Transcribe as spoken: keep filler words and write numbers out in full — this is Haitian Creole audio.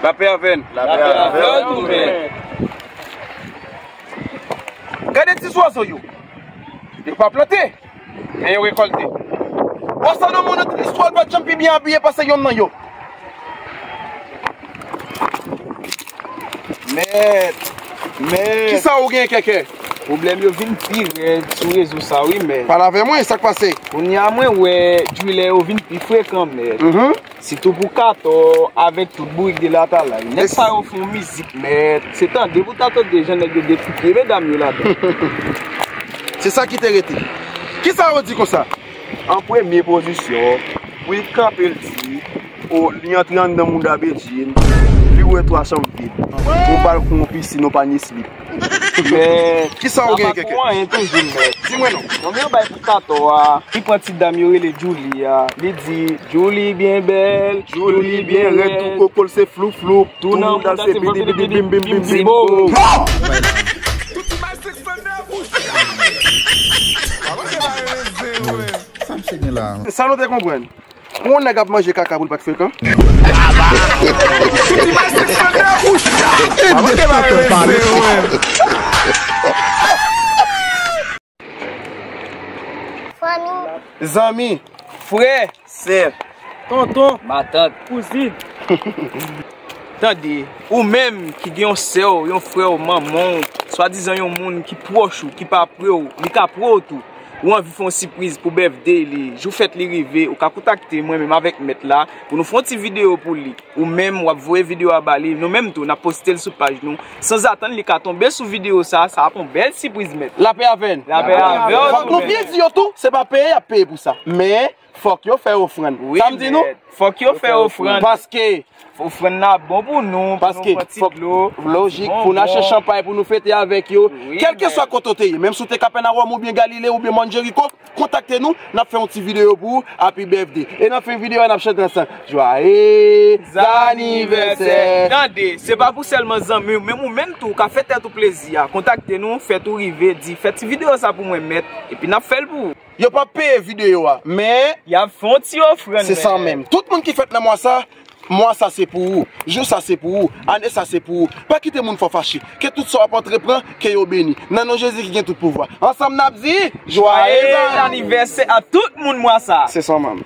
Lapè avè n. Lapè avè w tou, mèt. Gade ti zwazo yo. Yo pa plante, men yo rekòlte. Wè sa nan moun nan tout listwa l pa t janm pi byen abiye pase yonn nan yo. Mèt, mèt. Kisa ou gen, Kèkè? Pwoblèm yo vin pi rèd sou rezo sa wi, mèt. Pale avè mwen, sa k pase? Kounye a mwen wè djoulyè yo vin pi frekan, mèt. Mhm. Sitou pou Katò avèk tout bourik de Latalay. Nèg sa yo fè yon mizik, mèt. Se tande pou ta tande jan nèg yo dekoupe medam yo ladan. Se sa ki te rete. Kisa yo di konsa? An premye pozisyon, pou li kanpe l di, o, li antre anndan mouda Bedjine, li wè twa chanm vid. Yon balkon, yon pisin, yon panye slip. Men kisa ou gen, Kèkè? Anyen toujou, mèt. Di mwen non. Nonm yo bay pou Katò a, li pran ti dam yo rele Djouly a. Li di, Djouly byen bèl, Djouly byen rèd, tou koko l se flouflou, tou nan mouda l se bidi bidi bim bim bim bim. Sa misye gen la? Sa nou te konprann. Pou yon nèg ap manje kaka pou l pa t frekan. Fanmi. Zanmi. Frè. Sè. Tonton. Matant. Kouzin. Tande, ou menm ki gen yon sè w, yon frè w, manman w, swadizan yon moun ki pwòch ou, ki pa pre w, li ka pre w tou. Ou anvi fè yon sipriz pou bèfde li, jou fèt li rive, ou ka kontakte mwen menm avèk mèt la pou nou fè yon ti videyo pou li. Ou menm, w ap voye videyo a ba li, nou menm tou, n ap poste l sou paj nou. Sanzatann, li ka tonbe sou videyo sa, sa ap yon bèl sipriz, mèt. Lapè avè n. Lapè avè w. Fòk nou byen di yo tou, se pa peye y ap peye pou sa. Men, fòk yo fè ofrann. Wi, sa m di nou? Mèt. Fòk yo fè ofrann. Paske ofrann nan bon pou nou, pou nou pran ti dlo. Lojik, pou n achte chanpay, pou nou fete avèk yo. Wi, mèt. Kèlkeswa kote w te ye, menm si w te Kapènawòm oubyen Galile oubyen Mòn Jeriko, kontakte nou, n ap fè yon ti videyo pou ou, Happy Birthday. E nan fen videyo a, n ap chante ansanm. Joyeux anniversaire. Tande, se pa pou sèlman zanmi w, menm ou menm tou, ou ka fè tèt ou plezi a. Kontakte nou, fèt ou rive, di, fè ti videyo sa pou mwen, mèt, epi n ap fè l pou ou. Yo p ap peye videyo a, men y ap fè yon ti ofrann, se sa menm. Tout moun ki fèt nan mwa sa, mwa sa se pou ou, jou sa se pou ou, ane sa se pou ou. Pa kite moun fè w fache. Ke tout sa w ap antreprann, ke yo beni. Nan non Jezi ki gen tout pouvwa. Ansanm n ap di, joyeux anivèsè a tout moun mwa sa. Se sa menm.